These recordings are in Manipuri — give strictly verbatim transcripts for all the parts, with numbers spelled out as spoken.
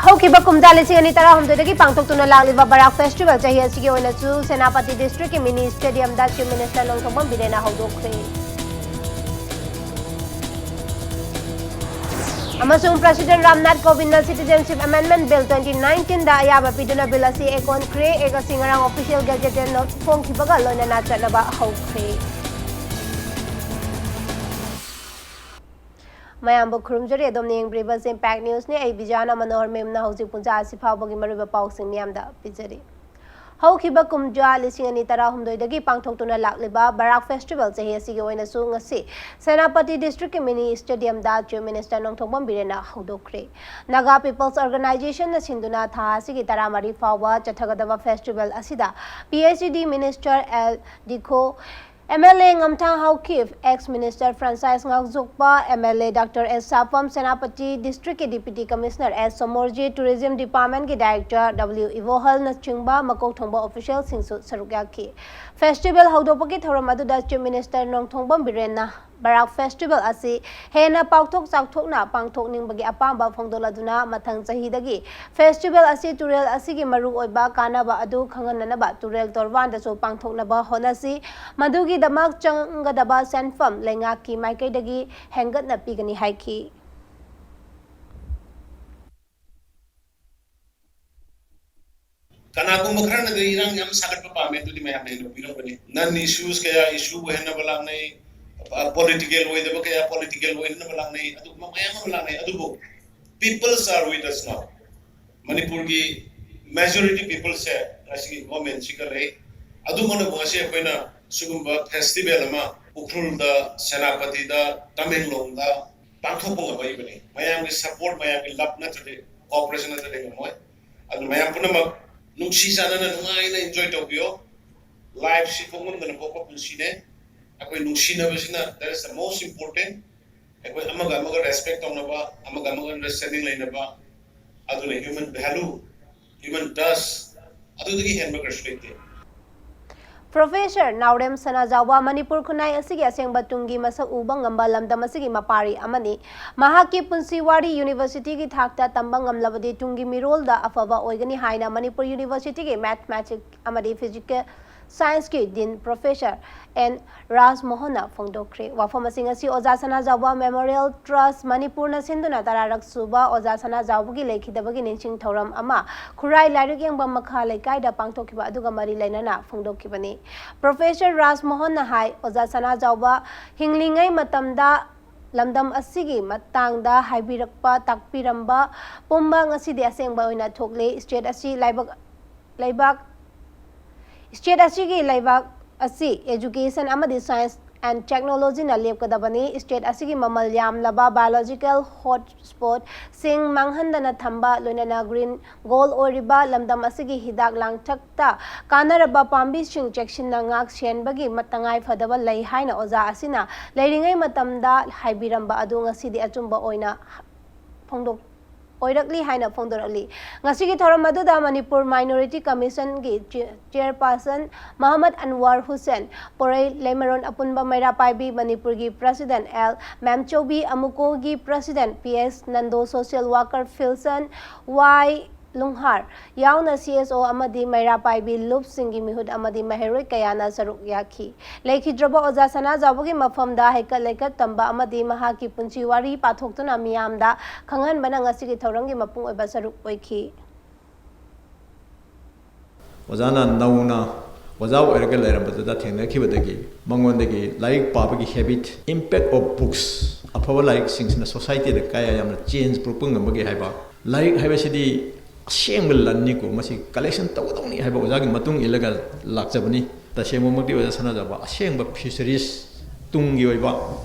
ꯍꯧꯈꯤꯕ ꯀꯨꯝꯖꯥ ꯂꯤꯁꯤꯡ ꯑꯅꯤ ꯇꯔꯥꯍꯨꯝꯗꯣꯏꯗꯒꯤ ꯄꯥꯡꯊꯣꯛꯇꯨꯅ ꯂꯥꯛꯂꯤꯕ ꯕꯔꯥꯛ ꯐꯦꯁꯇꯤꯚꯦꯜ ꯆꯍꯤ ꯑꯁꯤꯒꯤ ꯑꯣꯏꯅꯁꯨ ꯁꯦꯅꯥꯄꯇꯤ ꯗꯤꯁꯇ꯭ꯔꯤꯛꯀꯤ ꯃꯤꯅꯤ ꯁ꯭ꯇꯦꯗꯤꯌꯝꯗ ꯆꯤꯐ ꯃꯤꯅꯤꯁꯇꯔ ꯅꯣꯡꯊꯣꯝꯕꯝ ꯕꯤꯔꯦꯟꯅ ꯍꯧꯗꯣꯛꯈ꯭ꯔꯦ꯫ ꯑꯃꯁꯨꯡ ꯄ꯭ꯔꯁꯤꯗꯦꯟ ꯔꯥꯝꯅꯥꯊ ꯀꯣꯕꯤꯟꯗꯅ ꯁꯤꯇꯤꯖꯦꯟꯁꯤꯞ ꯑꯦꯃꯦꯟꯗꯃꯦꯟꯠ ꯕꯤꯜ ꯇ꯭ꯋꯦꯟꯇꯤ ꯅꯥꯏꯟꯇꯤꯟꯗ ꯑꯌꯥꯕ ꯄꯤꯗꯨꯅ ꯕꯤꯜ ꯑꯁꯤ ꯑꯦꯀꯣꯟ ꯀ꯭ꯔꯤꯌꯦ ꯑꯦꯛ ꯑꯁꯤ ꯉꯔꯥꯡ ꯑꯣꯐꯤꯁꯤꯌꯦꯜ ꯒꯦꯖꯦꯇꯦꯗ ꯅꯣꯠ ꯐꯣꯡꯈꯤꯕꯒ ꯂꯣꯏꯅꯅ ꯆꯠꯅꯕ ꯍꯧꯈ꯭ꯔꯦ꯫ ꯃꯌꯥꯝꯕꯨ ꯈꯨꯔꯨꯝꯖꯔꯤ꯫ ꯑꯗꯣꯝꯅ ꯌꯦꯡꯕꯤꯔꯤꯕꯁꯤ ꯏꯝꯄꯦꯛ ꯅ꯭ꯌꯨꯁꯅꯤ꯫ ꯑꯩ ꯕꯤꯖꯥꯅ ꯃꯅꯣꯍꯔ ꯃꯦꯝꯅ ꯍꯧꯖꯤꯛ ꯄꯨꯡꯖꯥ ꯑꯁꯤ ꯐꯥꯎꯕꯒꯤ ꯃꯔꯨꯑꯣꯏꯕ ꯄꯥꯎꯁꯤꯡ ꯃꯤꯌꯥꯝꯗ ꯄꯤꯖꯔꯤ꯫ ꯍꯧꯈꯤꯕ ꯀꯨꯝꯖꯥ ꯂꯤꯁꯤꯡ ꯑꯅꯤ ꯇꯔꯥꯍꯨꯝꯗꯣꯏꯗꯒꯤ ꯄꯥꯡꯊꯣꯛꯇꯨꯅ ꯂꯥꯛꯂꯤꯕ ꯕꯔꯥꯛ ꯐꯦꯁꯇꯤꯚꯦꯜ ꯆꯍꯤ ꯑꯁꯤꯒꯤ ꯑꯣꯏꯅꯁꯨ ꯉꯁꯤ ꯁꯦꯅꯥꯄꯇꯤ ꯗꯤꯁꯇ꯭ꯔꯤꯛꯀꯤ ꯃꯤꯅꯤ ꯁ꯭ꯇꯦꯗꯤꯌꯝꯗ ꯆꯤꯐ ꯃꯤꯅꯤꯁꯇꯔ ꯅꯣꯡꯊꯣꯝꯕꯝ ꯕꯤꯔꯦꯟꯅ ꯍꯧꯗꯣꯛꯈ꯭ꯔꯦ꯫ ꯅꯥꯒꯥ ꯄꯤꯄꯜꯁ ꯑꯣꯔꯒꯅꯥꯏꯖꯦꯁꯟꯅ ꯁꯤꯟꯗꯨꯅ ꯊꯥ ꯑꯁꯤꯒꯤ ꯇꯔꯥꯃꯔꯤ ꯐꯥꯎꯕ ꯆꯠꯊꯒꯗꯕ ꯐꯦꯁꯇꯤꯚꯦꯜ ꯑꯁꯤꯗ P H E D minister L Dikho, M L A Ngamthang Haokip, ex minister Francis ꯉꯥꯛꯖꯣꯛꯄ, M L A doctor S Sapam, Senapati ꯗꯤꯁꯇ꯭ꯔꯤꯛꯀꯤ deputy commissioner S Somorjit, tourism ꯗꯤꯄꯥꯔꯠꯃꯦꯟꯠꯀꯤ ꯗꯥꯏꯔꯦꯛꯇꯔ ꯗꯕ꯭ꯂꯤꯎ ꯏꯕꯣꯍꯜꯅꯆꯤꯡꯕ ꯃꯀꯣꯛ ꯊꯣꯡꯕ ꯑꯣꯐꯤꯁꯤꯌꯦꯜꯁꯤꯡꯁꯨ ꯁꯔꯨꯛ ꯌꯥꯈꯤ꯫ ꯐꯦꯁꯇꯤꯚꯦꯜ ꯍꯧꯗꯣꯛꯄꯒꯤ ꯊꯧꯔꯝ ꯑꯗꯨꯗ ꯆꯤꯐ ꯃꯤꯅꯤꯁꯇꯔ ꯅꯣꯡꯊꯣꯝꯕꯝ ꯕꯤꯔꯦꯟꯅ ꯕꯔꯥꯛ ꯐꯦꯁꯇꯤꯚꯦꯜ ꯑꯁꯤ ꯍꯦꯟꯅ ꯄꯥꯛꯊꯣꯛ ꯆꯥꯎꯊꯣꯛꯅ ꯄꯥꯡꯊꯣꯛꯅꯤꯡꯕꯒꯤ ꯑꯄꯥꯝꯕ ꯐꯣꯡꯗꯣꯛꯂꯗꯨꯅ ꯃꯊꯪ ꯆꯍꯤꯗꯒꯤ ꯐꯦꯁꯇꯤꯚꯦꯜ ꯑꯁꯤ ꯇꯨꯔꯦꯜ ꯑꯁꯤꯒꯤ ꯃꯔꯨꯑꯣꯏꯕ ꯀꯥꯟꯅꯕ ꯑꯗꯨ ꯈꯪꯍꯟꯅꯅꯕ ꯇꯨꯔꯦꯜ ꯇꯣꯔꯕꯥꯟꯗꯁꯨ ꯄꯥꯡꯊꯣꯛꯅꯕ ꯍꯣꯠꯅꯁꯤ꯫ ꯃꯗꯨꯒꯤꯗꯃꯛ ꯆꯪꯒꯗꯕ ꯁꯦꯟꯐꯝ ꯂꯩꯉꯥꯛꯀꯤ ꯃꯥꯏꯀꯩꯗꯒꯤ ꯍꯦꯟꯒꯠꯅ ꯄꯤꯒꯅꯤ ꯍꯥꯏꯈꯤ꯫ ꯀꯅꯥꯒꯨꯝꯕ ꯈꯔꯅꯗꯤ ꯏꯔꯥꯡ ꯌꯥꯝ ꯁꯥꯒꯠꯄ ꯄꯥꯝꯃꯦ, ꯑꯗꯨꯗꯤ ꯃꯌꯥꯝꯅ ꯍꯦꯟꯅ ꯎꯕꯤꯔꯝꯒꯅꯤ꯫ ꯅꯟ ꯏꯁꯨꯁ ꯀꯌꯥ ꯏꯁꯨ ꯑꯣꯏꯍꯟꯅꯕ ꯂꯥꯛꯅꯩ, ꯄꯣꯂꯤꯇꯤꯀꯦꯜ ꯑꯣꯏꯗꯕ ꯀꯌꯥ ꯄꯣꯂꯤꯇꯤꯀꯦꯜ ꯑꯣꯏꯍꯟꯅꯕ ꯂꯥꯛꯅꯩ, ꯑꯗꯨꯒꯨꯝꯕ ꯃꯌꯥꯝ ꯑꯃ ꯂꯥꯛꯅꯩ꯫ ꯑꯗꯨꯕꯨ people are with us now. ꯃꯅꯤꯄꯨꯔꯒꯤ ꯃꯦꯖꯣꯔꯤꯇꯤ ꯄꯤꯄꯜꯁꯦ ꯉꯁꯤꯒꯤ ꯒꯣꯔꯃꯦꯟꯁꯤꯒ ꯂꯩ꯫ ꯑꯗꯨꯃꯛꯅꯕꯨ ꯉꯁꯤ ꯑꯩꯈꯣꯏꯅ ꯁꯤꯒꯨꯝꯕ ꯐꯦꯁꯇꯤꯚꯦꯜ ꯑꯃ ꯎꯈ꯭ꯔꯨꯜꯗ, ꯁꯦꯅꯥꯄꯇꯤꯗ, ꯇꯃꯦꯡꯂꯣꯡꯗ ꯄꯥꯡꯊꯣꯛꯄ ꯉꯝꯃꯛꯏꯕꯅꯤ꯫ ꯃꯌꯥꯝꯒꯤ ꯁꯄꯣꯔꯠ, ꯃꯌꯥꯝꯒꯤ ꯂꯚ ꯅꯠꯇ꯭ꯔꯗꯤ, ꯀꯣꯑꯣꯄꯔꯦꯁꯟ ꯅꯠꯇ꯭ꯔꯗꯤ ꯉꯝꯃꯣꯏ꯫ ꯑꯗꯨꯅ ꯃꯌꯥꯝ ꯄꯨꯝꯅꯃꯛ ꯅꯨꯡꯁꯤ ꯆꯥꯟꯅꯅ ꯅꯨꯡꯉꯥꯏꯅ ꯏꯟꯖꯣꯏ ꯇꯧꯕꯤꯌꯣ꯫ ꯂꯥꯏꯐꯁꯤ ꯄꯣꯛꯉꯝꯗꯅ ꯄꯣꯛꯄ ꯄꯨꯟꯁꯤꯅꯦ꯫ ꯑꯩꯈꯣꯏ ꯅꯨꯡꯁꯤꯅꯕꯁꯤꯅ, that is the most important꯫ ꯑꯩꯈꯣꯏ ꯑꯃꯒ ꯑꯃꯒ ꯔꯦꯁꯄꯦꯛ ꯇꯧꯅꯕ, ꯑꯃꯒ ꯑꯃꯒ ꯑꯟꯗꯔꯁ꯭ꯇꯦꯟꯗꯤꯡ ꯂꯩꯅꯕ, ꯑꯗꯨꯅ ꯍ꯭ꯌꯨꯃꯟ ꯚꯦꯂꯨ, ꯍ꯭ꯌꯨꯃꯟ ꯇꯆ, ꯑꯗꯨꯗꯒꯤ ꯍꯦꯟꯕ ꯀꯔꯤꯁꯨ ꯂꯩꯇꯦ꯫ Professor ꯅꯥꯎꯔꯦꯝ ꯁꯅꯥꯖꯥꯎꯕ ꯃꯅꯤꯄꯨꯔ ꯈꯨꯟꯅꯥꯏ ꯑꯁꯤꯒꯤ ꯑꯁꯦꯡꯕ ꯇꯨꯡꯒꯤ ꯃꯁꯛ ꯎꯕ ꯉꯝꯕ ꯂꯝꯗꯝ ꯑꯁꯤꯒꯤ ꯃꯄꯥꯔꯤ ꯑꯃꯅꯤ꯫ ꯃꯍꯥꯛꯀꯤ ꯄꯨꯟꯁꯤ ꯋꯥꯔꯤ universityꯒꯤ ꯊꯥꯛꯇ ꯇꯝꯕ ꯉꯝꯂꯕꯗꯤ ꯇꯨꯡꯒꯤ ꯃꯤꯔꯣꯜꯗ ꯑꯐꯕ ꯑꯣꯏꯒꯅꯤ ꯍꯥꯏꯅ ꯃꯅꯤꯄꯨꯔ universityꯒꯤ mathematics ꯑꯃꯗꯤ physical scienceꯀꯤ dean professor ꯑꯦꯟ ꯔꯥꯖꯃꯣꯍꯟꯅ ꯐꯣꯡꯗꯣꯛꯈ꯭ꯔꯦ꯫ ꯋꯥꯐꯝ ꯑꯁꯤ ꯉꯁꯤ ꯑꯣꯖꯥ ꯁꯅꯥꯖꯥꯎꯕ Memorial Trust ꯃꯅꯤꯄꯨꯔꯅ ꯁꯤꯟꯗꯨꯅ ꯇꯔꯥꯔꯛ ꯁꯨꯕ ꯑꯣꯖꯥ ꯁꯅꯥꯖꯥꯎꯕꯒꯤ ꯂꯩꯈꯤꯗꯕꯒꯤ ꯅꯤꯡꯁꯤꯡ ꯊꯧꯔꯝ ꯑꯃ ꯈꯨꯔꯥꯏ ꯂꯥꯏꯔꯤꯛ ꯌꯦꯡꯕ ꯃꯈꯥ ꯂꯩꯀꯥꯏꯗ ꯄꯥꯡꯊꯣꯛꯈꯤꯕ ꯑꯗꯨꯒ ꯃꯔꯤ ꯂꯩꯅꯅ ꯐꯣꯡꯗꯣꯛꯈꯤꯕꯅꯤ꯫ Professor ꯔꯥꯖꯃꯣꯍꯟꯅ ꯍꯥꯏ, ꯑꯣꯖꯥ ꯁꯅꯥꯖꯥꯎꯕ ꯍꯤꯡꯂꯤꯉꯩ ꯃꯇꯝꯗ ꯂꯝꯗꯝ ꯑꯁꯤꯒꯤ ꯃꯇꯥꯡꯗ ꯍꯥꯏꯕꯤꯔꯛꯄ, ꯇꯥꯛꯄꯤꯔꯝꯕ ꯄꯨꯝꯕ ꯉꯁꯤꯗꯤ ꯑꯁꯦꯡꯕ ꯑꯣꯏꯅ ꯊꯣꯛꯂꯦ꯫ State ꯑꯁꯤ ꯂꯥꯏꯕꯛ, ꯂꯩꯕꯥꯛ, state ꯑꯁꯤꯒꯤ ꯂꯩꯕꯥꯛ ꯑꯁꯤ education ꯑꯃꯗꯤ science and technologyꯅ ꯂꯦꯞꯀꯗꯕꯅꯤ꯫ State ꯑꯁꯤꯒꯤ ꯃꯃꯜ ꯌꯥꯝꯂꯕ biological hotspotꯁꯤꯡ ꯃꯥꯡꯍꯟꯗꯅ ꯊꯝꯕ, ꯂꯣꯏꯅꯅ green gold ꯑꯣꯏꯔꯤꯕ ꯂꯝꯗꯝ ꯑꯁꯤꯒꯤ ꯍꯤꯗꯥꯛ ꯂꯥꯡꯊꯛꯇ ꯀꯥꯟꯅꯔꯕ ꯄꯥꯝꯕꯤꯁꯤꯡ ꯆꯦꯛꯁꯤꯟꯅ ꯉꯥꯛ ꯁꯦꯟꯕꯒꯤ ꯃ-, ꯇꯉꯥꯏ ꯐꯗꯕ ꯂꯩ ꯍꯥꯏꯅ ꯑꯣꯖꯥ ꯑꯁꯤꯅ ꯂꯩꯔꯤꯉꯩ ꯃꯇꯝꯗ ꯍꯥꯏꯕꯤꯔꯝꯕ ꯑꯗꯨ ꯉꯁꯤꯗꯤ ꯑꯆꯨꯝꯕ ꯑꯣꯏꯅ ꯐꯣꯡꯗꯣꯛ-, ꯑꯣꯏꯔꯛꯂꯤ ꯍꯥꯏꯅ ꯐꯣꯡꯗꯣꯔꯛꯂꯤ꯫ ꯉꯁꯤꯒꯤ ꯊꯧꯔꯝ ꯑꯗꯨꯗ Manipur Minority Commissionꯒꯤ chair-, chairperson ꯃꯍꯃꯗ ꯑꯟꯋꯔ Hussain, ꯄꯣꯔꯩ ꯂꯩꯃꯔꯣꯟ ꯑꯄꯨꯟꯕ ꯃꯩꯔꯥ ꯄꯥꯏꯕꯤ ꯃꯅꯤꯄꯨꯔꯒꯤ president ꯑꯦꯜ ꯃꯦꯝꯆꯧꯕꯤ, ꯑꯃꯨꯀꯣꯒꯤ president P S Nando, social worker Philson Y Lunghar ꯌꯥꯎꯅ ꯁꯤ ꯑꯦꯁ ꯑꯣ ꯑꯃꯗꯤ ꯃꯩꯔꯥ ꯄꯥꯏꯕꯤ ꯂꯨꯞꯁꯤꯡꯒꯤ ꯃꯤꯍꯨꯠ ꯑꯃꯗꯤ ꯃꯍꯩꯔꯣꯏ ꯀꯌꯥꯅ ꯁꯔꯨꯛ ꯌꯥꯈꯤ꯫ ꯂꯩꯈꯤꯗ꯭ꯔꯕ ꯑꯣꯖꯥ ꯁꯅꯥꯖꯥꯎꯕꯒꯤ ꯃꯐꯝꯗ ꯍꯩꯀꯠ ꯂꯩꯀꯠ ꯇꯝꯕ ꯑꯃꯗꯤ ꯃꯍꯥꯛꯀꯤ ꯄꯨꯟꯁꯤ ꯋꯥꯔꯤ ꯄꯥꯊꯣꯛꯇꯨꯅ ꯃꯤꯌꯥꯝꯗ ꯈꯪꯍꯟꯕꯅ ꯉꯁꯤꯒꯤ ꯊꯧꯔꯝꯒꯤ ꯃꯄꯨꯡ ꯑꯣꯏꯕ ꯁꯔꯨꯛ ꯑꯣꯏꯈꯤ꯫ ꯑꯣꯖꯥꯅ ꯅꯧꯅ ꯑꯣꯖꯥ ꯑꯣꯏꯔꯒ ꯂꯩꯔꯝꯕꯗꯨꯗ ꯊꯦꯡꯅꯈꯤꯕꯗꯒꯤ ꯃꯉꯣꯟꯗꯒꯤ ꯂꯥꯏꯔꯤꯛ ꯄꯥꯕꯒꯤ habit, impact of books, ꯑꯐꯕ ꯂꯥꯏꯔꯤꯛꯁꯤꯡꯁꯤꯅ societyꯗ ꯀꯌꯥ ꯌꯥꯝꯅ change ꯄꯨꯔꯛꯄ ꯉꯝꯕꯒꯦ ꯍꯥꯏꯕ꯫ ꯂꯥꯏꯔꯤꯛ ꯍꯥꯏꯕꯁꯤꯗꯤ ꯑꯁꯦꯡꯕ ꯂꯟꯅꯤꯀꯣ, ꯃꯁꯤ collection ꯇꯧꯒꯗꯧꯅꯤ ꯍꯥꯏꯕ ꯑꯣꯖꯥꯒꯤ ꯃꯇꯨꯡ ꯏꯜꯂꯒ ꯂꯥꯛꯆꯕꯅꯤ꯫ ꯇꯁꯦꯡꯕꯃꯛꯇꯤ ꯑꯣꯖꯥ ꯁꯅꯥꯖꯥꯎꯕ ꯑꯁꯦꯡꯕ futurist, ꯇꯨꯡꯒꯤ ꯑꯣꯏꯕ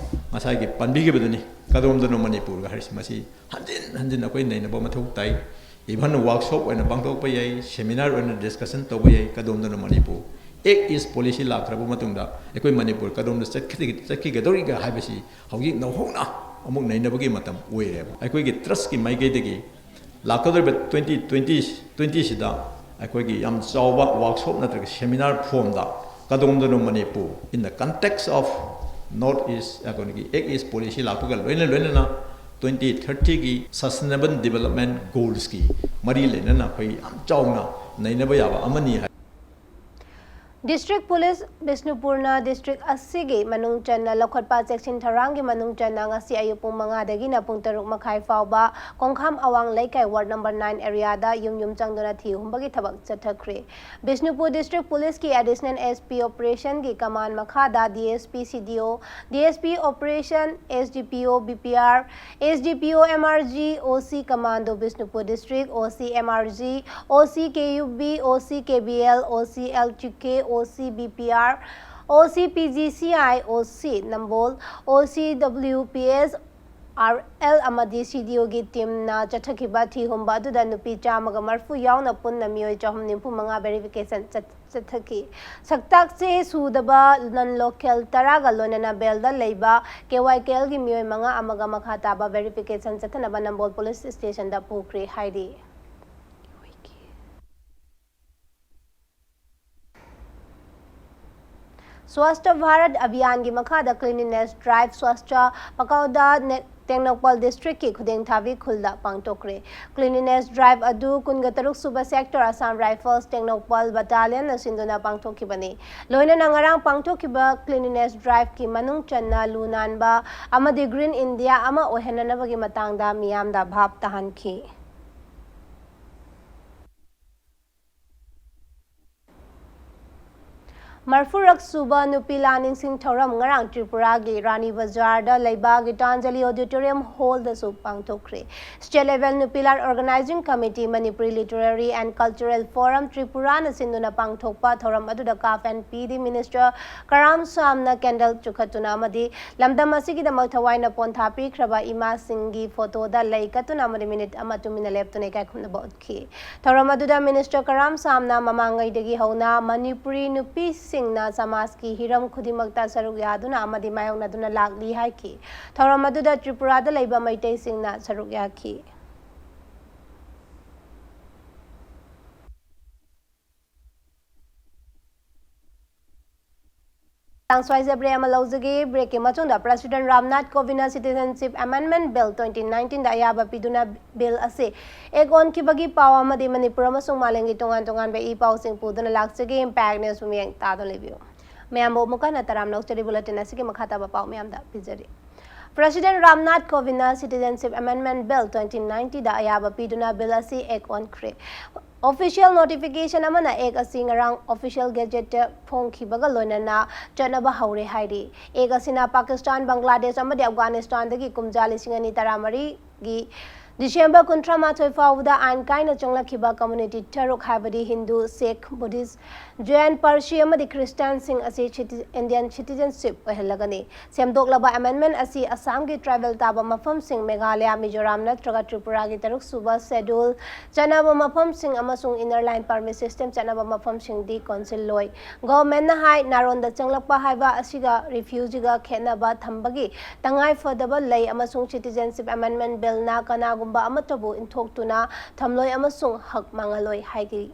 ꯉꯁꯥꯏꯒꯤ ꯄꯟꯕꯤꯈꯤꯕꯗꯨꯅꯤ꯫ ꯀꯗꯣꯝꯗꯅꯣ ꯃꯅꯤꯄꯨꯔꯒ ꯍꯥꯏꯔꯤꯁꯤ, ꯃꯁꯤ ꯍꯟꯖꯤꯟ ꯍꯟꯖꯤꯟ ꯑꯩꯈꯣꯏ ꯅꯩꯅꯕ ꯃꯊꯧ ꯇꯥꯏ꯫ Even workshop ꯑꯣꯏꯅ ꯄꯥꯡꯊꯣꯛꯄ ꯌꯥꯏ, seminar ꯑꯣꯏꯅ discussion ꯇꯧꯕ ꯌꯥꯏ꯫ ꯀꯗꯣꯝꯗꯅꯣ ꯃꯅꯤꯄꯨꯔ? Act East policy ꯂꯥꯛꯈ꯭ꯔꯕ ꯃꯇꯨꯡꯗ ꯑꯩꯈꯣꯏ ꯃꯅꯤꯄꯨꯔ ꯀꯗꯣꯝꯗ ꯆꯠꯈꯤ-, ꯆꯠꯈꯤꯒꯗꯧꯔꯤꯒꯦ ꯍꯥꯏꯕꯁꯤ ꯍꯧꯖꯤꯛ ꯅꯧꯍꯧꯅ ꯑꯃꯨꯛ ꯅꯩꯅꯕꯒꯤ ꯃꯇꯝ ꯑꯣꯏꯔꯦꯕ꯫ ꯑꯩꯈꯣꯏꯒꯤ trustꯀꯤ ꯃꯥꯏꯀꯩꯗꯒꯤ ꯂꯥꯛꯀꯗꯧꯔꯤꯕ twenty twenty, twentyꯁꯤꯗ ꯑꯩꯈꯣꯏꯒꯤ ꯌꯥꯝ ꯆꯥꯎꯕ workshop ꯅꯠꯇ꯭ꯔꯒ seminar formꯗ ꯀꯗꯣꯝꯗꯅꯣ Manipur in the context of North East ꯑꯩꯈꯣꯏꯒꯤ Act East Policy ꯂꯥꯛꯄꯒ ꯂꯣꯏꯅ ꯂꯣꯏꯅꯅ twenty thirtyꯒꯤ Sustainable Development Goalsꯀꯤ ꯃꯔꯤ ꯂꯩꯅꯅ ꯑꯩꯈꯣꯏ ꯌꯥꯝ ꯆꯥꯎꯅ ꯅꯩꯅꯕ ꯌꯥꯕ ꯑꯃꯅꯤ ꯍꯥꯏ꯫ District Police ꯕꯤꯁꯅꯨꯄꯨꯔꯅ district ꯑꯁꯤꯒꯤ ꯃꯅꯨꯡ ꯆꯟꯅ ꯂꯧꯈꯠꯄ ꯆꯦꯛꯁꯤꯟ ꯊꯧꯔꯥꯡꯒꯤ ꯃꯅꯨꯡ ꯆꯟꯅ ꯉꯁꯤ ꯑꯌꯨꯛ ꯄꯨꯡ ꯃꯉꯥꯗꯒꯤꯅ ꯄꯨꯡ ꯇꯔꯨꯛ ꯃꯈꯥꯏ ꯐꯥꯎꯕ ꯀꯣꯡꯈꯥꯝ ꯑꯋꯥꯡ ꯂꯩꯀꯥꯏ ward number nine areaꯗ ꯌꯨꯝ ꯌꯨꯝ ꯆꯪꯗꯨꯅ ꯊꯤ ꯍꯨꯝꯕꯒꯤ ꯊꯕꯛ ꯆꯠꯊꯈ꯭ꯔꯦ꯫ Bishnupur District Policeꯀꯤ Additional SP Operationꯒꯤ command ꯃꯈꯥꯗ DSP CDO, DSP Operation, SDPO BPR, SDPO MRG, OC Commando Bishnupur District, OC MRG, OC KUB, OC KBL, OC LQK, OC BPR, OC PGCI, OC Nambol, OC WPS, RL ꯑꯃꯗꯤ CDOꯒꯤ teamꯅ ꯆꯠꯊꯈꯤꯕ ꯊꯤ ꯍꯨꯝꯕ ꯑꯗꯨꯗ ꯅꯨꯄꯤ ꯆꯥꯝꯃꯒ ꯃꯔꯤꯐꯨ ꯌꯥꯎꯅ ꯄꯨꯟꯅ ꯃꯤꯑꯣꯏ ꯆꯍꯨꯝ ꯅꯤꯐꯨ ꯃꯉꯥ verification ꯆꯠ-, ꯆꯠꯊꯈꯤ꯫ ꯁꯛꯇꯥꯛ ꯆꯦ ꯁꯨꯗꯕ non local ꯇꯔꯥꯒ ꯂꯣꯏꯅꯅ bailꯗ ꯂꯩꯕ KYKLꯒꯤ ꯃꯤꯑꯣꯏ ꯃꯉꯥ ꯑꯃꯒ ꯃꯈꯥ ꯇꯥꯕ verification ꯆꯠꯊꯅꯕ ꯅꯝꯕꯣꯜ police stationꯗ ꯄꯨꯈ꯭ꯔꯦ ꯍꯥꯏꯔꯤ꯫ Swachh Bharat Abhiyanꯒꯤ ꯃꯈꯥꯗ cleanliness drive Swachh Pakhouda ꯅꯦ-, ꯇꯦꯡꯅꯧꯄꯜ districtꯀꯤ ꯈꯨꯗꯦꯡꯊꯥꯕꯤ ꯈꯨꯜꯗ ꯄꯥꯡꯊꯣꯛꯈ꯭ꯔꯦ꯫ Cleanliness drive ꯑꯗꯨ ꯀꯨꯟꯒ ꯇꯔꯨꯛ ꯁꯨꯕ sector Assam Rifles ꯇꯦꯡꯅꯧꯄꯜ battalionꯅ ꯁꯤꯟꯗꯨꯅ ꯄꯥꯡꯊꯣꯛꯈꯤꯕꯅꯤ꯫ ꯂꯣꯏꯅꯅ ꯉꯔꯥꯡ ꯄꯥꯡꯊꯣꯛꯈꯤꯕ cleanliness driveꯀꯤ ꯃꯅꯨꯡ ꯆꯟꯅ ꯂꯨ ꯅꯥꯟꯕ ꯑꯃꯗꯤ Green India ꯑꯃ ꯑꯣꯏꯍꯟꯅꯅꯕꯒꯤ ꯃꯇꯥꯡꯗ ꯃꯤꯌꯥꯝꯗ ꯚꯥꯞ ꯇꯥꯍꯟꯈꯤ꯫ ꯃꯔꯐꯨꯔꯛ ꯁꯨꯕ ꯅꯨꯄꯤ ꯂꯥꯟ ꯅꯤꯡꯁꯤꯡ ꯊꯧꯔꯝ ꯉꯔꯥꯡ ꯇ꯭ꯔꯤꯄꯨꯔꯥꯒꯤ ꯔꯥꯅꯤ ꯕꯖꯥꯔꯗ ꯂꯩꯕ ꯒꯤꯇꯥꯟꯖꯂꯤ Auditorium Hallꯗꯁꯨ ꯄꯥꯡꯊꯣꯛꯈ꯭ꯔꯦ꯫ State Level ꯅꯨꯄꯤ ꯂꯥꯟ Organizing Committee, Manipuri Literary and Cultural Forum ꯇ꯭ꯔꯤꯄꯨꯔꯥꯅ ꯁꯤꯟꯗꯨꯅ ꯄꯥꯡꯊꯣꯛꯄ ꯊꯧꯔꯝ ꯑꯗꯨꯗ CAF and PD Minister Karam ꯁꯥꯝꯅ candle ꯆꯨꯈꯠꯇꯨꯅ ꯑꯃꯗꯤ ꯂꯝꯗꯝ ꯑꯁꯤꯒꯤꯗꯃꯛ ꯊꯋꯥꯏꯅ ꯄꯣꯟꯊꯥ ꯄꯤꯈ꯭ꯔꯕ ꯏꯃꯥꯁꯤꯡꯒꯤ photoꯗ ꯂꯩ ꯀꯠꯇꯨꯅ ꯑꯃꯗꯤ minute ꯑꯃ ꯇꯨꯃꯤꯟꯅ ꯂꯦꯞꯇꯨꯅ ꯏꯀꯥꯏ ꯈꯨꯝꯅꯕ ꯎꯠꯈꯤ꯫ ꯊꯧꯔꯝ ꯑꯗꯨꯗ Minister ꯀꯔꯥꯝ ꯁꯥꯝꯅ ꯃꯃꯥꯡꯉꯩꯗꯒꯤ ꯍꯧꯅ ꯃꯅꯤꯄꯨꯔꯤ ꯅꯨꯄꯤꯁꯤꯡꯅ ꯁꯃꯥꯖꯀꯤ ꯍꯤꯔꯝ ꯈꯨꯗꯤꯡꯃꯛꯇ ꯁꯔꯨꯛ ꯌꯥꯗꯨꯅ ꯑꯃꯗꯤ ꯃꯥꯌꯣꯛꯅꯗꯨꯅ ꯂꯥꯛꯂꯤ ꯍꯥꯏꯈꯤ꯫ ꯊꯧꯔꯝ ꯑꯗꯨꯗ ꯇ꯭ꯔꯤꯄꯨꯔꯥꯗ ꯂꯩꯕ ꯃꯩꯇꯩꯁꯤꯡꯅ ꯁꯔꯨꯛ ꯌꯥꯈꯤ꯫ ꯇꯥꯡ ꯁ꯭ꯋꯥꯏꯁꯦ ꯕ꯭ꯔꯦꯛ ꯑꯃ ꯂꯧꯖꯒꯦ꯫ ꯕ꯭ꯔꯦꯛꯀꯤ ꯃꯇꯨꯡꯗ ꯄ꯭ꯔꯁꯤꯗꯦꯟ ꯔꯥꯝꯅꯥꯊ ꯀꯣꯕꯤꯟꯗꯅ ꯁꯤꯇꯤꯖꯦꯟꯁꯤꯞ ꯑꯦꯃꯦꯟꯗꯃꯦꯟꯠ ꯕꯤꯜ ꯇ꯭ꯋꯦꯟꯇꯤ ꯅꯥꯏꯟꯇꯤꯟꯗ ꯑꯌꯥꯕ ꯄꯤꯗꯨꯅ ꯕꯤꯜ ꯑꯁꯤ ꯑꯦꯛ ꯑꯣꯟꯈꯤꯕꯒꯤ ꯄꯥꯎ ꯑꯃꯗꯤ ꯃꯅꯤꯄꯨꯔ ꯑꯃꯁꯨꯡ ꯃꯥꯂꯦꯝꯒꯤ ꯇꯣꯉꯥꯟ ꯇꯣꯉꯥꯟꯕ ꯏ ꯄꯥꯎꯁꯤꯡ ꯄꯨꯗꯨꯅ ꯂꯥꯛꯆꯒꯦ꯫ ꯏꯝꯄꯦꯛ ꯅ꯭ꯌꯨꯁ ꯃꯤꯠꯌꯦꯡ ꯇꯥꯗꯨꯅ ꯂꯩꯕꯤꯌꯨ꯫ ꯃꯌꯥꯝꯕꯨ ꯑꯃꯨꯛ ꯍꯟꯅ ꯇꯔꯥꯝꯅ ꯑꯣꯛꯆꯔꯤ꯫ ꯕꯨꯂꯦꯇꯤꯟ ꯑꯁꯤꯒꯤ ꯃꯈꯥ ꯇꯥꯕ ꯄꯥꯎ ꯃꯌꯥꯝꯗ ꯄꯤꯖꯔꯤ꯫ ꯄ꯭ꯔꯁꯤꯗꯦꯟ ꯔꯥꯝꯅꯥꯊ ꯀꯣꯕꯤꯟꯗꯅ ꯁꯤꯇꯤꯖꯦꯟꯁꯤꯞ ꯑꯦꯃꯦꯟꯗꯃꯦꯟꯠ ꯕꯤꯜ ꯇ꯭ꯋꯦꯟꯇꯤ ꯅꯥꯏꯟꯇꯤꯗ ꯑꯌꯥꯕ ꯄꯤꯗꯨꯅ ꯕꯤꯜ ꯑꯁꯤ ꯑꯦꯛ ꯑꯣꯟꯈ꯭ꯔꯦ꯫ ꯑꯣꯐꯤꯁꯤꯌꯦꯜ ꯅꯣꯇꯤꯐꯤꯀꯦꯁꯟ ꯑꯃꯅ ꯑꯦꯛ ꯑꯁꯤ ꯉꯔꯥꯡ ꯑꯣꯐꯤꯁꯤꯌꯦꯜ ꯒꯦꯖꯦꯠꯇ ꯐꯣꯡꯈꯤꯕꯒ ꯂꯣꯏꯅꯅ ꯆꯠꯅꯕ ꯍꯧꯔꯦ ꯍꯥꯏꯔꯤ꯫ ꯑꯦꯛ ꯑꯁꯤꯅ ꯄꯥꯀꯤꯁꯇꯥꯟ, ꯕꯪꯒ꯭ꯂꯥꯗꯦꯁ ꯑꯃꯗꯤ ꯑꯐꯒꯥꯅꯤꯁꯇꯥꯟꯗꯒꯤ ꯀꯨꯝꯖꯥ ꯂꯤꯁꯤꯡ ꯑꯅꯤ ꯇꯔꯥꯃꯔꯤꯒꯤ ꯗꯤꯁꯦꯝꯕꯔ ꯀꯨꯟꯊ꯭ꯔꯥ ꯃꯥꯊꯣꯏ ꯐꯥꯎꯕꯗ ꯑꯥꯏꯟ ꯀꯥꯏꯅ ꯆꯪꯂꯛꯈꯤꯕ ꯀꯝꯃ꯭ꯌꯨꯅꯤꯇꯤ ꯇꯔꯨꯛ, ꯍꯥꯏꯕꯗꯤ ꯍꯤꯟꯗꯨ, ꯁꯤꯈ, ꯕꯨꯙꯤꯁ꯭ꯠ, ꯖꯦꯟ, ꯄꯥꯔꯁꯤ ꯑꯃꯗꯤ ꯈ꯭ꯔꯤꯁꯇꯥꯟꯁꯤꯡ ꯑꯁꯤ ꯁꯤꯇꯤ-, ꯏꯟꯗꯤꯌꯟ ꯁꯤꯇꯤꯖꯦꯟꯁꯤꯞ ꯑꯣꯏꯍꯜꯂꯒꯅꯤ꯫ ꯁꯦꯝꯗꯣꯛꯂꯕ ꯑꯦꯃꯦꯟꯗꯃꯦꯟꯠ ꯑꯁꯤ ꯑꯁꯥꯝꯒꯤ ꯇ꯭ꯔꯥꯏꯕꯦꯜ ꯇꯥꯕ ꯃꯐꯝꯁꯤꯡ, ꯃꯦꯘꯥꯂꯌꯥ, ꯃꯤꯖꯣꯔꯥꯝ ꯅꯠꯇ꯭ꯔꯒ ꯇ꯭ꯔꯤꯄꯨꯔꯥꯒꯤ ꯇꯔꯨꯛ ꯁꯨꯕ ꯁꯦꯗ꯭ꯌꯨꯜ ꯆꯠꯅꯕ ꯃꯐꯝꯁꯤꯡ ꯑꯃꯁꯨꯡ ꯏꯟꯅꯔ ꯂꯥꯏꯟ ꯄꯔꯃꯤꯠ ꯁꯤꯁꯇꯦꯝ ꯆꯠꯅꯕ ꯃꯐꯝꯁꯤꯡꯗꯤ ꯀꯣꯟꯁꯤꯜꯂꯣꯏ꯫ ꯒꯣꯚꯔꯟꯃꯦꯟꯠꯅ ꯍꯥꯏ, ꯅꯥꯔꯣꯟꯗ ꯆꯪꯂꯛꯄ ꯍꯥꯏꯕ ꯑꯁꯤꯒ ꯔꯤꯐ꯭ꯌꯨꯖꯤꯒ ꯈꯦꯠꯅꯕ ꯊꯝꯕꯒꯤ ꯇꯉꯥꯏ ꯐꯗꯕ ꯂꯩ ꯑꯃꯁꯨꯡ ꯁꯤꯇꯤꯖꯦꯟꯁꯤꯞ ꯑꯦꯃꯦꯟꯗꯃꯦꯟꯠ ꯕꯤꯜꯅ ꯀꯅꯥꯒꯨꯝꯕ ꯑꯃꯠꯇꯕꯨ ꯏꯟꯊꯣꯛꯇꯨꯅ ꯊꯝꯂꯣꯏ ꯑꯃꯁꯨꯡ ꯍꯛ ꯃꯥꯡꯍꯜꯂꯣꯏ ꯍꯥꯏꯈꯤ꯫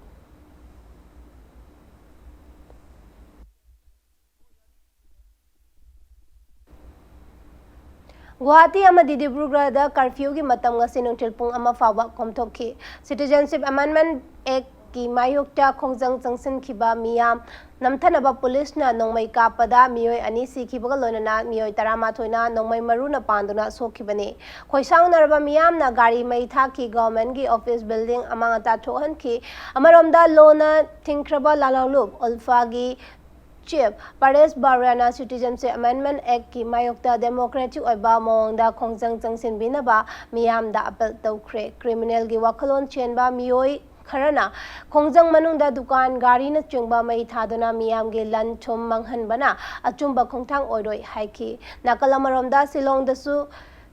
ꯒꯨꯋꯥꯍꯥꯇꯤ ꯑꯃꯗꯤ ꯗꯤꯕ꯭ꯔꯨꯒꯔꯗ ꯀꯔꯐ꯭ꯌꯨꯒꯤ ꯃꯇꯝ ꯉꯁꯤ ꯅꯨꯡꯊꯤꯜ ꯄꯨꯡ ꯑꯃ ꯐꯥꯎꯕ ꯀꯣꯝꯊꯣꯛꯈꯤ꯫ ꯁꯤꯇꯤꯖꯦꯟꯁꯤꯞ ꯑꯦꯃꯦꯟꯗꯃꯦꯟꯠ ꯑꯦꯛꯀꯤ ꯃꯥꯌꯣꯛꯇ ꯈꯣꯡꯖꯪ ꯆꯪꯁꯤꯟꯈꯤꯕ ꯃꯤꯌꯥꯝ ꯅꯝꯊꯅꯕ ꯄꯨꯂꯤꯁꯅ ꯅꯣꯡꯃꯩ ꯀꯥꯞꯄꯗ ꯃꯤꯑꯣꯏ ꯑꯅꯤ ꯁꯤꯈꯤꯕꯒ ꯂꯣꯏꯅꯅ ꯃꯤꯑꯣꯏ ꯇꯔꯥꯃꯥꯊꯣꯏꯅ ꯅꯣꯡꯃꯩ ꯃꯔꯨꯅ ꯄꯥꯟꯗꯨꯅ ꯁꯣꯛꯈꯤꯕꯅꯤ꯫ ꯈꯣꯏꯁꯥꯎꯅꯔꯕ ꯃꯤꯌꯥꯝꯅ ꯒꯥꯔꯤ ꯃꯩ ꯊꯥꯈꯤ, ꯒꯚꯔꯟꯃꯦꯟꯠꯀꯤ ꯑꯣꯐꯤꯁ ꯕꯤꯜꯗꯤꯡ ꯑꯃꯥꯡ ꯑꯇꯥ ꯊꯣꯛꯍꯟꯈꯤ꯫ ꯑꯃꯔꯣꯝꯗ ꯂꯣꯅ ꯊꯤꯡꯈ꯭ꯔꯕ ꯂꯥꯂꯣꯡꯂꯨꯞ ꯎꯜꯐꯥꯒꯤ ꯆꯤꯐ ꯄꯔꯦꯁ ꯕꯥꯔꯤꯌꯥꯅ ꯁꯤꯇꯤꯖꯦꯟꯁꯤꯞ ꯑꯦꯃꯦꯟꯗꯃꯦꯟꯠ ꯑꯦꯛꯀꯤ ꯃꯥꯌꯣꯛꯇ ꯗꯦꯃꯣꯀ꯭ꯔꯦꯇꯤꯛ ꯑꯣꯏꯕ ꯃꯑꯣꯡꯗ ꯈꯣꯡꯖꯪ ꯆꯪꯁꯤꯟꯕꯤꯅꯕ ꯃꯤꯌꯥꯝꯗ ꯑꯄꯤꯜ ꯇꯧꯈ꯭ꯔꯦ꯫ ꯀ꯭ꯔꯤꯃꯤꯅꯦꯜꯒꯤ ꯋꯥꯈꯜꯂꯣꯟ ꯆꯦꯟꯕ ꯃꯤꯑꯣꯏ ꯈꯔꯅ ꯈꯣꯡꯖꯪ ꯃꯅꯨꯡꯗ ꯗꯨꯀꯥꯟ, ꯒꯥꯔꯤꯅꯆꯤꯡꯕ ꯃꯩ ꯊꯥꯗꯨꯅ ꯃꯤꯌꯥꯝꯒꯤ ꯂꯟ ꯊꯨꯝ ꯃꯥꯡꯍꯟꯕꯅ ꯑꯆꯨꯝꯕ ꯈꯣꯡꯊꯥꯡ ꯑꯣꯏꯔꯣꯏ ꯍꯥꯏꯈꯤ꯫ ꯅꯥꯀꯜ ꯑꯃꯔꯣꯝꯗ, ꯁꯤꯂꯣꯡꯗꯁꯨ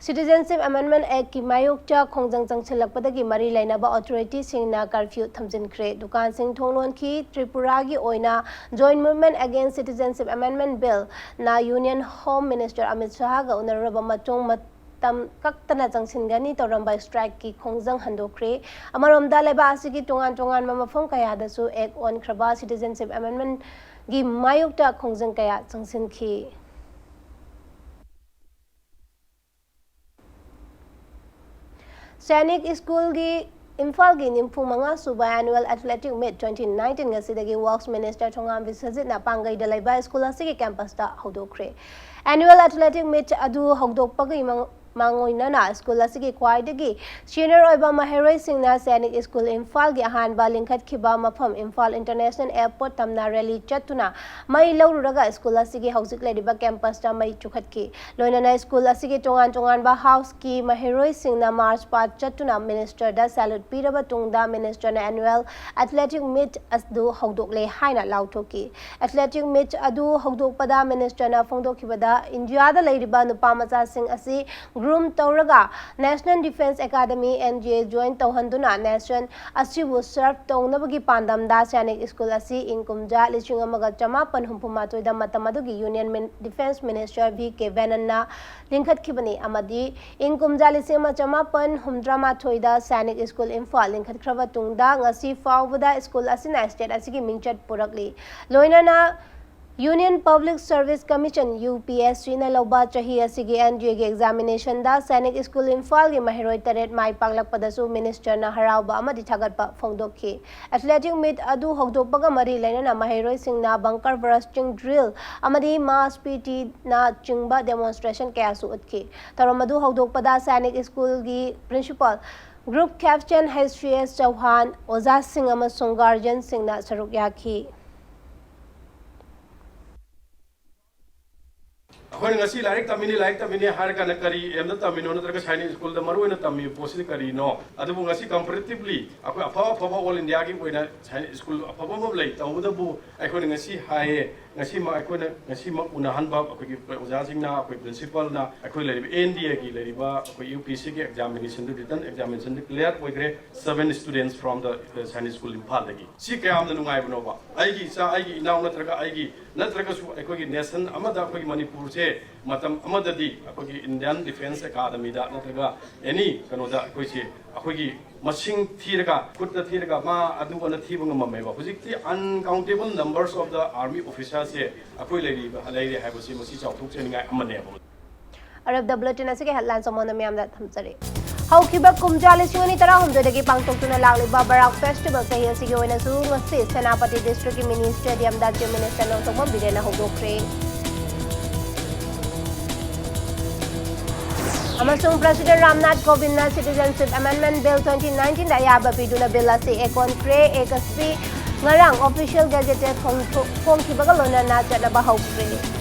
ꯁꯤꯇꯤꯖꯦꯟꯁꯤꯞ ꯑꯦꯃꯦꯟꯗꯃꯦꯟꯠ ꯑꯦꯛꯀꯤ ꯃꯥꯌꯣꯛꯇ ꯈꯣꯡꯖꯪ ꯆꯪꯁꯤꯜꯂꯛꯄꯗꯒꯤ ꯃꯔꯤ ꯂꯩꯅꯕ ꯑꯣꯊꯣꯔꯤꯇꯤꯁꯤꯡꯅ ꯀꯔꯐ꯭ꯌꯨ ꯊꯝꯖꯤꯟꯈ꯭ꯔꯦ꯫ ꯗꯨꯀꯥꯟꯁꯤꯡ ꯊꯣꯡ ꯂꯣꯟꯈꯤ꯫ ꯇ꯭ꯔꯤꯄꯨꯔꯥꯒꯤ ꯑꯣꯏꯅ Joint Movement Against Citizenship Amendment Bill ꯅ ꯌꯨꯅꯤꯌꯟ ꯍꯣꯝ ꯃꯤꯅꯤꯁꯇꯔ ꯑꯃꯤꯠ ꯁꯥꯍꯒ ꯎꯅꯔꯨꯔꯕ ꯃꯇꯨꯡ, ꯃꯇꯝ ꯀꯛꯇꯅ ꯆꯪꯁꯤꯟꯒꯅꯤ ꯇꯧꯔꯝꯕ ꯁ꯭ꯇ꯭ꯔꯥꯏꯛꯀꯤ ꯈꯣꯡꯖꯪ ꯍꯟꯗꯣꯛꯈ꯭ꯔꯦ꯫ ꯑꯃꯔꯣꯝꯗ, ꯂꯩꯕꯥꯛ ꯑꯁꯤꯒꯤ ꯇꯣꯉꯥꯟ ꯇꯣꯉꯥꯟꯕ ꯃꯐꯝ ꯀꯌꯥꯗꯁꯨ ꯑꯦꯛ ꯑꯣꯟꯈ꯭ꯔꯕ ꯁꯤꯇꯤꯖꯦꯟꯁꯤꯞ ꯑꯦꯃꯦꯟꯗꯃꯦꯟꯠ ꯒꯤ ꯃꯥꯌꯣꯛꯇ ꯈꯣꯡꯖꯪ ꯀꯌꯥ ꯆꯪꯁꯤꯟꯈꯤ꯫ ꯁꯥꯏꯅꯤꯛ ꯁ꯭ꯀꯨꯜꯒꯤ ꯏꯝꯐꯥꯜꯒꯤ ꯅꯤꯐꯨ ꯃꯉꯥ ꯁꯨꯕ Annual Athletic Meet twenty nineteen ꯉꯁꯤꯗꯒꯤ Works Minister ꯊꯣꯉꯥꯝ ꯕꯤꯁ꯭ꯋꯖꯤꯠꯅ ꯄꯥꯡꯒꯩꯗ ꯂꯩꯕ ꯁ꯭ꯀꯨꯜ ꯑꯁꯤꯒꯤ campus ꯇ ꯍꯧꯗꯣꯛꯈ꯭ꯔꯦ꯫ Annual Athletic Meet ꯑꯗꯨ ꯍꯧꯗꯣꯛꯄꯒꯤ ꯃꯥꯡ-, ꯃꯥꯡꯑꯣꯏꯅꯅ ꯁ꯭ꯀꯨꯜ ꯑꯁꯤꯒꯤ ꯈ꯭ꯋꯥꯏꯗꯒꯤ senior ꯑꯣꯏꯕ ꯃꯍꯩꯔꯣꯏꯁꯤꯡꯅ ꯁꯥꯏꯅꯤꯛ ꯁ꯭ꯀꯨꯜ ꯏꯝꯐꯥꯜꯒꯤ ꯑꯍꯥꯟꯕ ꯂꯤꯡꯈꯠꯈꯤꯕ ꯃꯐꯝ ꯏꯝꯐꯥꯜ International Airport ꯇꯝꯅ rally ꯆꯠꯇꯨꯅ ꯃꯩ ꯂꯧꯔꯨꯔꯒ ꯁ꯭ꯀꯨꯜ ꯑꯁꯤꯒꯤ ꯍꯧꯖꯤꯛ ꯂꯩꯔꯤꯕ campus ꯇ ꯃꯩ ꯆꯨꯈꯠꯈꯤ꯫ ꯂꯣꯏꯅꯅ ꯁ꯭ꯀꯨꯜ ꯑꯁꯤꯒꯤ ꯇꯣꯉꯥꯟ ꯇꯣꯉꯥꯟꯕ house ꯀꯤ ꯃꯍꯩꯔꯣꯏꯁꯤꯡꯅ march past ꯆꯠꯇꯨꯅ minister ꯗ salute ꯄꯤꯔꯕ ꯇꯨꯡꯗ minister ꯅ Annual Athletic Meet ꯑꯗꯨ ꯍꯧꯗꯣꯛꯂꯦ ꯍꯥꯏꯅ ꯂꯥꯎꯊꯣꯛꯈꯤ꯫ Athletic Meet ꯑꯗꯨ ꯍꯧꯗꯣꯛꯄꯗ minister ꯅ ꯐꯣꯡꯗꯣꯛꯈꯤꯕꯗ, ꯏꯟꯗꯤꯌꯥꯗ ꯂꯩꯔꯤꯕ ꯅꯨꯄꯥ ꯃꯆꯥꯁꯤꯡ ꯑꯁꯤ groom ꯇꯧꯔꯒ National Defence Academy, N D A, join ꯇꯧꯍꯟꯗꯨꯅ nation ꯑꯁꯤꯕꯨ serve ꯇꯧꯅꯕꯒꯤ ꯄꯥꯟꯗꯝꯗ ꯁꯥꯏꯅꯤꯛ ꯁ꯭ꯀꯨꯜ ꯑꯁꯤ ꯏꯪ ꯀꯨꯝꯖꯥ ꯂꯤꯁꯤꯡ ꯑꯃꯒ ꯆꯃꯥꯄꯟ ꯍꯨꯝꯐꯨ ꯃꯥꯊꯣꯏꯗ ꯃꯇꯝ ꯑꯗꯨꯒꯤ Union Min-, Defence Minister V K Menon ꯅ ꯂꯤꯡꯈꯠꯈꯤꯕꯅꯤ ꯑꯃꯗꯤ ꯏꯪ ꯀꯨꯝꯖꯥ ꯂꯤꯁꯤꯡ ꯑꯃ ꯆꯃꯥꯄꯟ ꯍꯨꯝꯗ꯭ꯔꯥ ꯃꯥꯊꯣꯏꯗ ꯁꯥꯏꯅꯤꯛ ꯁ꯭ꯀꯨꯜ ꯏꯝꯐꯥꯜ ꯂꯤꯡꯈꯠꯈ꯭ꯔꯕ ꯇꯨꯡꯗ ꯉꯁꯤ ꯐꯥꯎꯕꯗ ꯁ꯭ꯀꯨꯜ ꯑꯁꯤꯅ state ꯑꯁꯤꯒꯤ ꯃꯤꯡꯆꯠ ꯄꯨꯔꯛꯂꯤ꯫ ꯂꯣꯏꯅꯅ Union Public Service Commission, U P S C, ꯅ ꯂꯧꯕ ꯆꯍꯤ ꯑꯁꯤꯒꯤ N D A ꯒꯤ examination ꯗ ꯁꯥꯏꯅꯤꯛ ꯁ꯭ꯀꯨꯜ ꯏꯝꯐꯥꯜꯒꯤ ꯃꯍꯩꯔꯣꯏ ꯇꯔꯦꯠ ꯃꯥꯏ ꯄꯥꯛꯂꯛꯄꯗꯁꯨ minister ꯅ ꯍꯔꯥꯎꯕ ꯑꯃꯗꯤ ꯊꯥꯒꯠꯄ ꯐꯣꯡꯗꯣꯛꯈꯤ꯫ Athletic Meet ꯑꯗꯨ ꯍꯧꯗꯣꯛꯄꯒ ꯃꯔꯤ ꯂꯩꯅꯅ ꯃꯍꯩꯔꯣꯏꯁꯤꯡꯅ bunker bursting drill ꯑꯃꯗꯤ mass P T ꯅ ꯆꯤꯡꯕ demonstration ꯀꯌꯥꯁꯨ ꯎꯠꯈꯤ꯫ ꯊꯧꯔꯝ ꯑꯗꯨ ꯍꯧꯗꯣꯛꯄꯗ ꯁꯥꯏꯅꯤꯛ ꯁ꯭ꯀꯨꯜꯒꯤ principal, group captain H C S ꯆꯧꯍꯥꯟ, ꯑꯣꯖꯥꯁꯤꯡ ꯑꯃꯁꯨꯡ guardian ꯁꯤꯡꯅ ꯁꯔꯨꯛ ꯌꯥꯈꯤ꯫ ꯑꯩꯈꯣꯏꯅ ꯉꯁꯤ ꯂꯥꯏꯔꯤꯛ ꯇꯝꯃꯤꯅꯤ, ꯂꯥꯏꯔꯤꯛ ꯇꯝꯃꯤꯅꯤ ꯍꯥꯏꯔ ꯀꯥꯟꯗ ꯀꯔꯤ aim ꯗ ꯇꯝꯃꯤꯅꯣ, ꯅꯠꯇ꯭ꯔꯒ ꯁꯥꯏꯅꯤꯛ ꯁ꯭ꯀꯨꯜꯗ ꯃꯔꯨ ꯑꯣꯏꯅ ꯇꯝꯃꯤꯕ ꯄꯣꯠꯁꯤꯗꯤ ꯀꯔꯤꯅꯣ? ꯑꯗꯨꯕꯨ ꯉꯁꯤ comparatively ꯑꯩꯈꯣꯏ ꯑꯐ ꯑꯐꯕ all India ꯒꯤ ꯑꯣꯏꯅ ꯁꯥꯏꯅꯤꯛ ꯁ꯭ꯀꯨꯜ ꯑꯐꯕ ꯑꯃ ꯂꯩ꯫ ꯇꯧꯕꯇꯕꯨ ꯑꯩꯈꯣꯏꯅ ꯉꯁꯤ ꯍꯥꯏꯌꯦ, ꯉꯁꯤꯃꯛ ꯑꯩꯈꯣꯏꯅ ꯉꯁꯤꯃꯛ ꯎꯅꯍꯟꯕ ꯑꯩꯈꯣꯏꯒꯤ ꯑꯣꯖꯥꯁꯤꯡꯅ, ꯑꯩꯈꯣꯏ principal ꯅ ꯑꯩꯈꯣꯏ ꯂꯩꯔꯤꯕ N D A ꯒꯤ ꯂꯩꯔꯤꯕ ꯑꯩꯈꯣꯏ U P S C ꯒꯤ examination ꯗꯨ, written examination ꯗꯨ clear ꯑꯣꯏꯈ꯭ꯔꯦ꯫ Seven students from the, uh, Sainik School ꯏꯝꯐꯥꯜꯗꯒꯤ꯫ ꯁꯤ ꯀꯌꯥꯝꯅ ꯅꯨꯡꯉꯥꯏꯕꯅꯣꯕ? ꯑꯩꯒꯤ ꯏꯆꯥ, ꯑꯩꯒꯤ ꯏꯅꯥꯎ ꯅꯠꯇ꯭ꯔꯒ ꯑꯩꯒꯤ, ꯅꯠꯇ꯭ꯔꯒꯁꯨ ꯑꯩꯈꯣꯏꯒꯤ nation ꯑꯃꯗ ꯑꯩꯈꯣꯏꯒꯤ ꯃꯅꯤꯄꯨꯔꯁꯦ ꯃꯇꯝ ꯑꯃꯗꯗꯤ ꯑꯩꯈꯣꯏꯒꯤ Indian Defence Academy ꯗ ꯅꯠꯇ꯭ꯔꯒ any ꯀꯩꯅꯣꯗ ꯑꯩꯈꯣꯏꯁꯦ ꯑꯩꯈꯣꯏꯒꯤ ꯃꯁꯤꯡ ꯊꯤꯔꯒ, ꯈꯨꯠꯇ ꯊꯤꯔꯒ ꯃꯥ ꯑꯗꯨ ꯑꯅ ꯊꯤꯕ ꯉꯝꯃꯝꯃꯦꯕ꯫ ꯍꯧꯖꯤꯛꯇꯤ uncountable numbers of the army officers ꯁꯦ ꯑꯩꯈꯣꯏ ꯂꯩꯔꯤꯕ, ꯂꯩꯔꯦ ꯍꯥꯏꯕꯁꯤ ꯃꯁꯤ ꯆꯥꯎꯊꯣꯛꯆꯅꯤꯡꯉꯥꯏ ꯑꯃꯅꯦꯕ꯫ ꯑꯔꯞꯗ ꯕꯨꯂꯦꯇꯤꯟ ꯑꯁꯤꯒꯤ ꯍꯦꯗꯂꯥꯏꯟꯁ ꯑꯃꯨꯛ ꯍꯟꯅ ꯃꯤꯌꯥꯝꯗ ꯊꯝꯖꯔꯤ꯫ ꯍꯧꯈꯤꯕ ꯀꯨꯝꯖꯥ ꯂꯤꯁꯤꯡ ꯑꯅꯤ ꯇꯔꯥꯍꯨꯝꯗꯣꯏꯗꯒꯤ ꯄꯥꯡꯊꯣꯛꯇꯨꯅ ꯂꯥꯛꯂꯤꯕ ꯕꯔꯥꯛ ꯐꯦꯁꯇꯤꯚꯦꯜ ꯆꯍꯤ ꯑꯁꯤꯒꯤ ꯑꯣꯏꯅꯁꯨ ꯉꯁꯤ ꯁꯦꯅꯥꯄꯇꯤ ꯗꯤꯁꯇ꯭ꯔꯤꯛꯀꯤ ꯃꯤꯅꯤ ꯁ꯭ꯇꯦꯗꯤꯌꯝꯗ ꯆꯤꯐ ꯃꯤꯅꯤꯁꯇꯔ ꯅꯣꯡꯊꯣꯝꯕꯝ ꯕꯤꯔꯦꯟꯅ ꯍꯧꯗꯣꯛꯈ꯭ꯔꯦ꯫ ꯑꯃꯁꯨꯡ ꯄ꯭ꯔꯁꯤꯗꯦꯟ ꯔꯥꯝꯅꯥꯊ ꯀꯣꯕꯤꯟꯗꯅ Citizenship Amendment Bill twenty nineteenꯗ ꯑꯌꯥꯕ ꯄꯤꯗꯨꯅ ꯕꯤꯜ ꯑꯁꯤ ꯑꯦꯀꯣꯟ ꯀ꯭ꯔꯦ ꯑꯦꯀꯁꯄꯤ ꯉꯔꯥꯡ ꯑꯣꯐꯤꯁꯤꯌꯦꯜ ꯒꯦꯖꯦꯠꯇ ꯐꯣꯡꯊꯣꯛ-, ꯐꯣꯡꯈꯤꯕꯒ ꯂꯣꯏꯅꯅ ꯆꯠꯅꯕ ꯍꯧꯈ꯭ꯔꯦ꯫